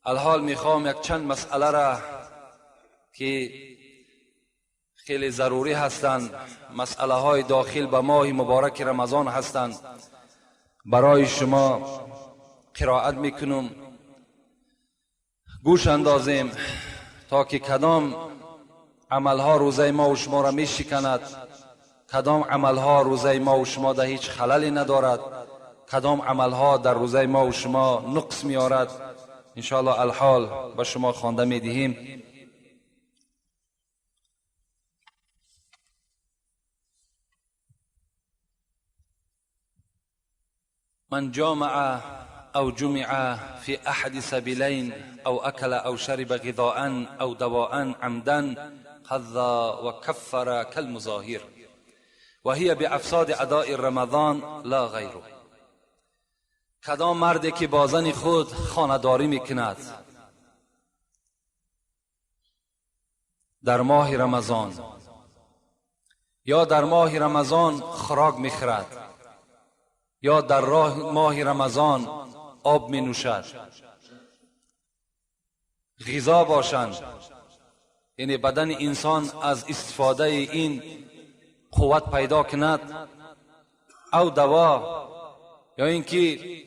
الحال میخوام یک چند مسئله را که خیلی ضروری هستند، مسئله های داخل به ماه مبارک رمضان هستند، برای شما قرائت میکنم. گوش اندازیم تا که کدام عملها روزه ما و شما را میشکند، کدام عملها روزه ما و شما در هیچ خللی ندارد، کدام عملها در روزه ما و شما نقص میارد. انشاءالله الحال به شما خوانده میدهیم. من جامع أو جمع في أحد سبيلين أو أكل أو شرب غذاء أو دواء عمدا قضى وكفر كالمظاهر وهي بأفساد أداء رمضان لا غيره. کدام مردی که با زن خود خانه‌داری میکند در ماه رمضان یا در ماه رمضان خوراک میخورد یا در ماه رمضان آب می نوشد، غذا باشند، یعنی بدن انسان از استفاده این قوت پیدا کند، او دوا یا اینکه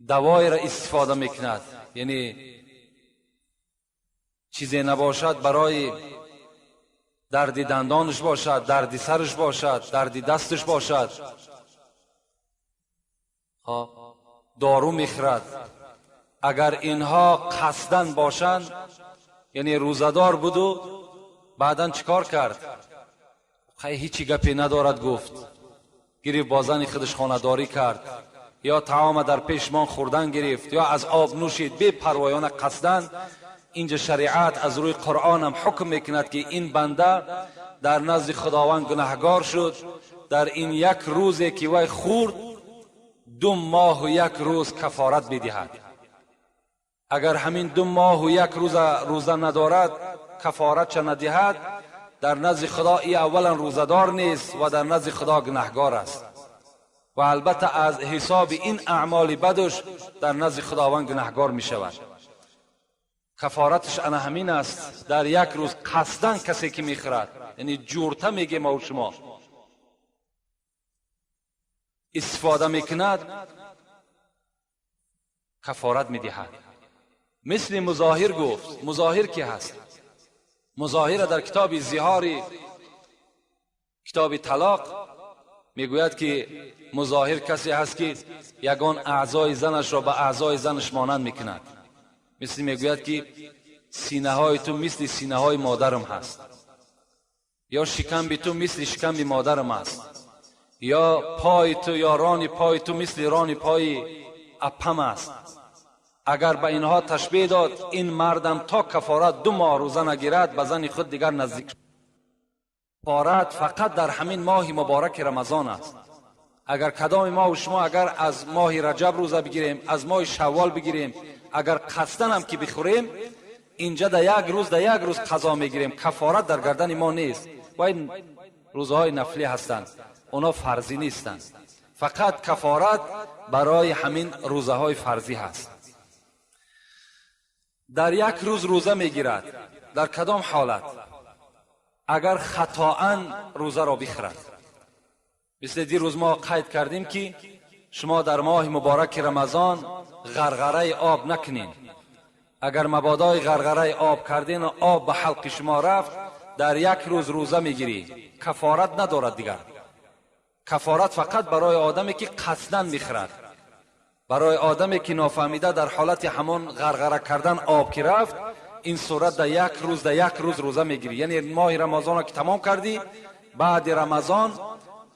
دوای را استفاده میکند، یعنی چیزی نباشد برای درد دندانش باشد، درد سرش باشد، درد دستش باشد، دارو میخورد. اگر اینها قصدن باشند، یعنی روزدار بود و بعدا چیکار کرد؟ خیلی هیچی گپی ندارد گفت، گرفت با زن خودش خانه‌داری کرد، یا طعام در پیشمان خوردن گرفت، یا از آب نوشید بی پروایانه قصدن. اینجا شریعت از روی قرآن هم حکم میکند که این بنده در نزد خداوند گناهگار شد، در این یک روزی که وی خورد 2 ماه و 1 روز کفارت میدهد. اگر همین 2 ماه و 1 روز روزه ندارد، کفارت چه ندهد، در نزد خدا ای اولا روزدار نیست و در نزد خدا گناهگار است و البته از حساب این اعمال بدش در نزد خداوند گناهگار می شود. کفارتش انا همین است، در یک روز قصدن کسی که میخورد، یعنی جورته میگه ما و شما استفاده میکند، کفارت میدهد. مثل مظاهر گفت. مظاهر کی هست؟ مظاهر در کتاب زهاری، کتاب طلاق میگوید که مظاهر کسی هست که یگان اعضای زنش را به اعضای زنش مانند میکند. مثل میگوید که سینه های تو مثل سینه های مادرم هست، یا شکم تو مثل شکم مادرم است، یا پای تو یا ران پای تو مثل ران پای اپم است. اگر به اینها تشبیه داد، این مردم تا کفارت 2 ماه روزه نگیرد به زن خود دیگر نزدیک. کفارت فقط در همین ماه مبارک رمضان است. اگر کدام ما و شما اگر از ماه رجب روزه بگیریم، از ماه شوال بگیریم، اگر قصدن هم که بخوریم، اینجا در یک روز در یک روز قضا میگیریم، کفارت در گردن ما نیست. و این روزهای نفلی هستند، اونا فرضی نیستند. فقط کفارت برای همین روزه های فرضی هست. در یک روز روزه میگیرد، در کدام حالت؟ اگر خطاً روزه را بخورد. مثل دیروز ما قید کردیم که شما در ماه مبارک رمضان غرغره آب نکنین. اگر مبادای غرغره آب کردین و آب به حلق شما رفت، در یک روز روزه میگیری، کفارت ندارد دیگر. کفارت فقط برای آدمی که قصداً میخورد، برای آدمی که نافهمیده در حالت همان غرغره کردن آب که رفت، این صورت در یک روز در یک روز روزه میگیری. یعنی ماه رمضان را که تمام کردی، بعد رمضان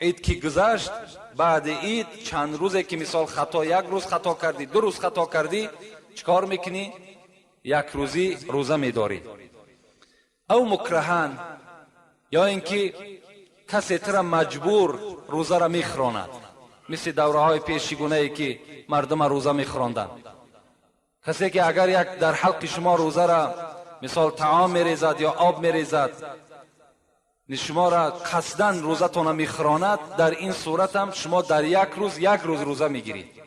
عید که گذشت، بعد عید چند روزه که مثال خطا، یک روز خطا کردی، 2 روز خطا کردی، چیکار میکنی؟ یک روزی روزه میداری. او مکرهن، یا اینکه کسی تر مجبور روزه را میخوراند، مثل دوره های پیشگونه ای که مردم روزه میخوراندند. کسی که اگر یک در حلق شما روزه را مثال طعام میریزد یا آب میریزد، شما را قصداً روزتون میخوراند، در این صورت هم شما در یک روز یک روز روزه میگیرید.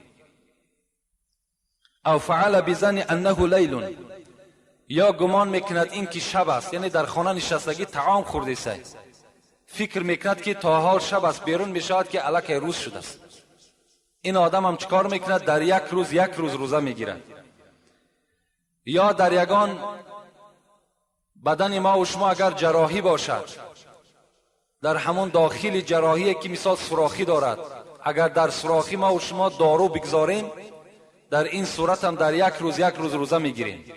او فعل بظن انه لیل، یا گمان میکند این که شب است، یعنی در خانه نشستگی طعام خورده است، فکر میکند که تا حال شب است، بیرون میشود که الکی روز شده است. این آدم هم چیکار میکند؟ در یک روز یک روز روزه میگیرد. یا در یگان بدن ما و شما اگر جراحی باشد، در همون داخل جراحی که مثال سوراخی دارد، اگر در سوراخی ما و شما دارو بگذاریم، در این صورت هم در یک روز یک روز روزه میگیریم.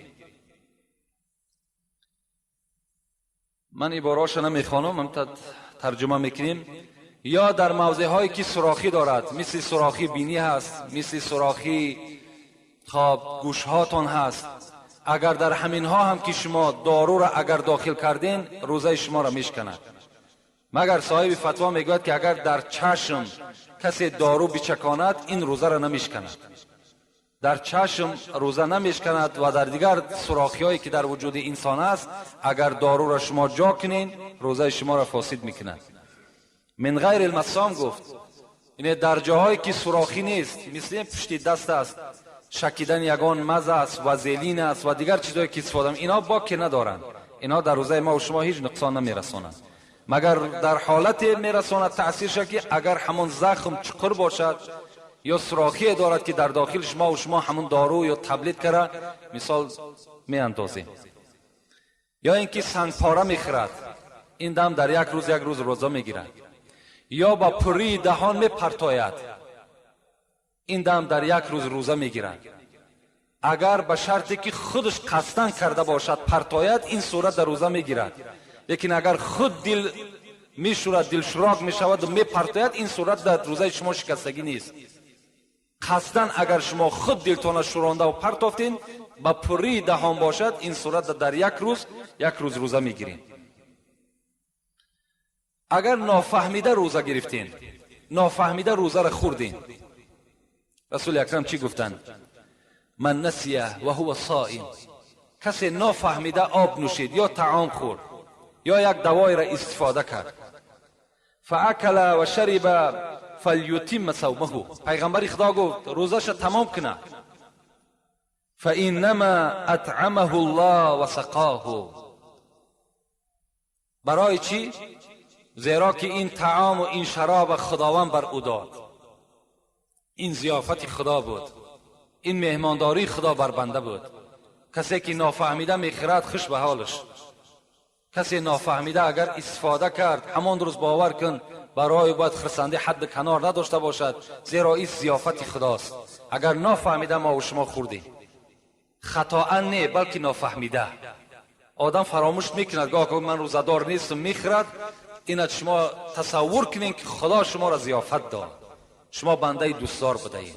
من عباره‌اش نمیخوانم، هم ترجمه میکنیم. یا در موضع هایی که سوراخی دارد، مثل سوراخی بینی هست، مثل سوراخی خواب گوش هاتون هست، اگر در همین ها هم که شما دارو را اگر داخل کردین، روزه شما را میشکند. مگر صاحب فتوا میگوید که اگر در چشم کسی دارو بچکاند، این روزه را نمیشکند. در چشم روزه نمیشکند و در دیگر سوراخی هایی که در وجود انسان است، اگر دارو را شما جا کنین، روزه شما را فاسد میکند. من غیر المسام گفت، یعنی در جاهایی که سوراخی نیست، مثل پشت دست است، شکیدن یگان مزه است و زیلین است و دیگر چیزهایی که استفاده، اینا باکی ندارند، اینا در روزه ما و شما هیچ نقصان نمیرسانند. مگر در حالت میرساند تاثیرش که اگر همون زخم چقر باشد یا سوراخی دارد که در داخل شما و شما همون دارو یا تبلیت کرده مثال میاندازیم. یا اینکه سنگ پاره میخورد، این دم در یک روز یک روز روزه میگیرد. یا با پری دهان میپرتاید، این دم در یک روز روزه میگیرد. اگر به شرطی که خودش قصدن کرده باشد پرتاید، این صورت در روزه میگیرد. لیکن اگر خود دل میشورد، دل شراک میشود و میپرتاید، این صورت در روزه شما شکستگی نیست. قصدن اگر شما خود دلتان شورانده و پرتافتین، با پری دهان باشد، این صورت در یک روز یک روز روزه میگیرین. اگر نافهمیده روزه گرفتین، نافهمیده روزه را خوردین، رسول اکرم چی گفتند؟ من نسیه و هو صائم، کسی نافهمیده آب نوشید یا طعام خورد یا یک دوای را استفاده کرد، فاکل و شرب فلیتم صومه، پیغمبر خدا گفت روزش تمام کنه، فانما اطعمه الله و سقاه. برای چی؟ زیرا که این طعام و این شراب خداوند بر او داد، این ضیافت خدا بود، این مهمانداری خدا بر بنده بود. کسی که نافهمیده میخورد خوش به حالش، کسی نافهمیده اگر استفاده کرد، همان روز باور کن برای باید خرسندی حد کنار نداشته باشد، زیرا این ضیافت خداست. اگر نافهمیده ما و شما خوردیم، خطا نه بلکه نافهمیده، آدم فراموش میکند، گاه من روزه‌دار نیستم میخورد. اینت شما تصور کنین که خدا شما را ضیافت داد، شما بنده دوستدار بودین.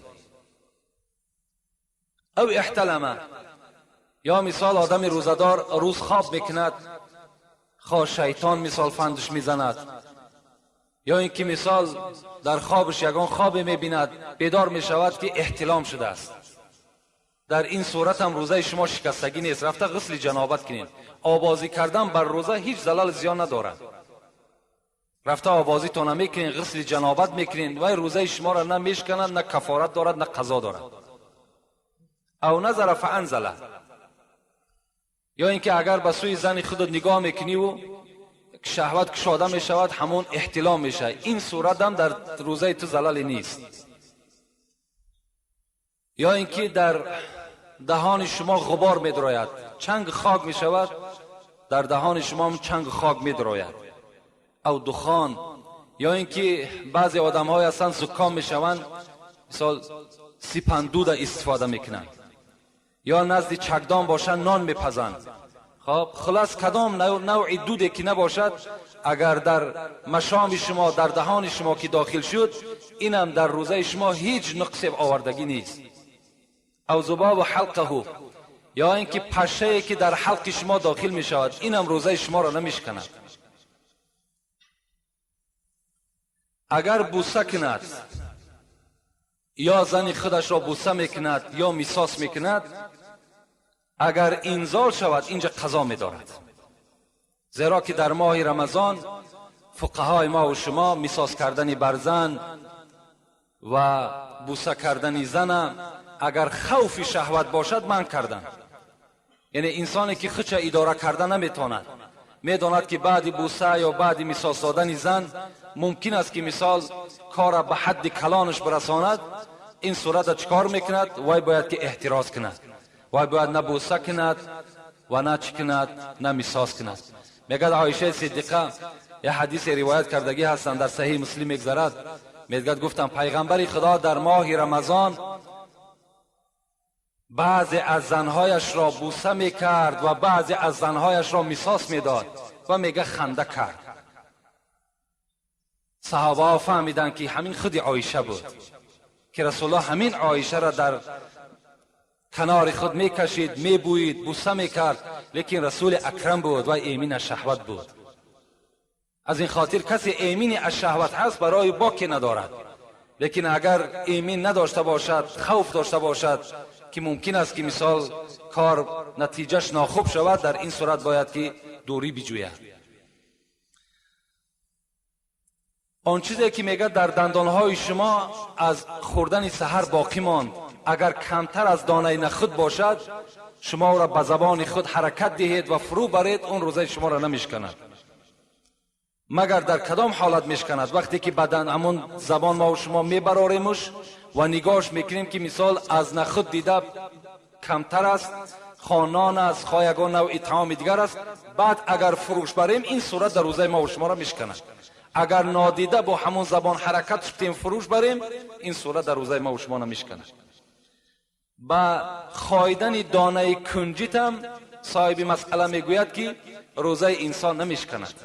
او احتلمه، یا مثال آدم روزه‌دار روز خواب میکند، خواه شیطان مثال فندش میزند، یا اینکه مثال در خوابش یگان خواب میبیند، بیدار میشود که احتلام شده است. در این صورت هم روزه شما شکستگی نیست، رفته غسل جنابت کنین. آبازی کردن بر روزه هیچ زلال زیان ندارد. رفته آبازی تو نمیکنین، غسل جنابت میکنین، و روزه شما را نه میشکنند، نه کفارت دارد، نه قضا دارد. او نظر فانزله، یا اینکه اگر به سوی زن خود نگاه میکنی و شهوت کشاده میشود، همون احتلام میشه، این صورت هم در روزه تو زلال نیست. یا اینکه در دهان شما غبار میدراید، چنگ خاک میشود، در دهان شما هم چنگ خاک میدراید، او دخان. یا اینکه بعضی آدم های هستند زکام میشوند، مثال سیپندود استفاده میکنند، یا نزد چکدان باشند نان میپزند. خب خلاص کدام نوع دودی که نباشد، اگر در مشام شما، در دهان شما که داخل شد، اینم در روزه شما هیچ نقص آوردگی نیست. او ذباب حلقه، یا اینکه پشه که در حلق شما داخل می شود، اینم روزه شما را نمیشکند. اگر بوسه کند، یا زن خودش را بوسه میکند یا میساس میکند، اگر انزال شود اینجا قضا میدارد، زیرا که در ماه رمضان فقهای ما و شما میساس کردن بر زن و بوسه کردن زن агар хавфи шаҳват бошад манъ карданд. Яъне инсоне ки худша идора карда наметавонад, медонад ки баъди буса ё баъди мисос додани зан мумкин аст ки мисол кора ба ҳадди калонаш бирасонад, ин сурата чикор мекунад? Вай бояд ки эҳтироз кунад, вай бояд на буса кунад ва на чӣ кунад, на мисос кунад. Мегӯяд Оишаи Сиддиқа, як ҳадисе ривоят кардагӣ ҳастанд, дар Саҳиҳи Муслим мегзарад, мегӯяд гуфтам пайғамбари Худо дар моҳи Рамазон баъзе аз занҳояшро буса мекард ва баъзе аз занҳояшро мисос медод ва мега ханда кард. Саҳобаҳо фаҳмиданд ки ҳамин худи Оиша буд, ки Расулуллоҳ ҳамин Оишаро дар канори худ мекашид, мебӯид, буса мекард, лекин Расули Акрам буд ва эмин аз шаҳват буд. Аз ин хотир касе эмини аз шаҳват ҳаст барои боке надорад, лекин агар эмин надошта бошад, хавф дошта бошад ки мумкин аст ки мисол кор натиҷаш нохуб шавад, дар ин сурат бояд ки дурӣ биҷӯяд. Он чизе ки мегӯяд дар дандонҳои шумо аз хӯрдани саҳар боқӣ монд, агар камтар аз донаи нахуд бошад, шумо ӯро ба забони худ ҳаракат диҳед ва фурӯ баред, он рӯзаи шуморо намешканад. Магар дар кадом ҳолат мешканад? Вақте ки бадан ҳамон забон мо шумо мебароремуш ва нигоҳш мекунем ки мисол аз нахуд дида камтар аст, хонон аст, хоҳ ягон навъи таоми дигар аст, баъд агар фурӯш барем, ин сурат дар рӯзаи мо шуморо мешканад. Агар нодида бо ҳамон забон ҳаракат шудем фурӯш барем, ин сурат дар рӯзаи мо шумо намешканад. Ба хоидани донаи кунҷитам соҳиби масъала мегӯяд ки рӯзаи инсон намешканад,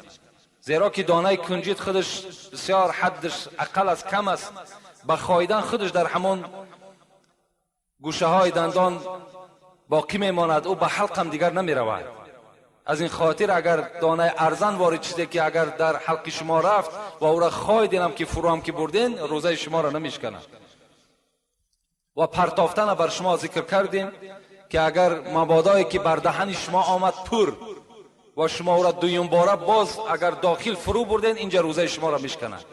зеро ки донаи кунҷит худаш бисёр ҳаддаш ақал аст, кам аст, ба хоидан худаш дар ҳамон гӯшаҳои дандон боқӣ мемонад, ӯ ба ҳалқам дигар намеравад. Аз ин хотир агар донаи арзан ворид чизе ки агар дар ҳалқи шумо рафт ва ӯра хоидинам ки фурӯам ки бурден, рӯзаи шуморо намешканад. Ва партофтана бар шумо зикр кардем ки агар мабодое ки бар даҳани шумо омад пур ва шумо ӯра дуюмбора боз агар дохил фурӯ бурден, инҷа рӯзаи шуморо мешканад.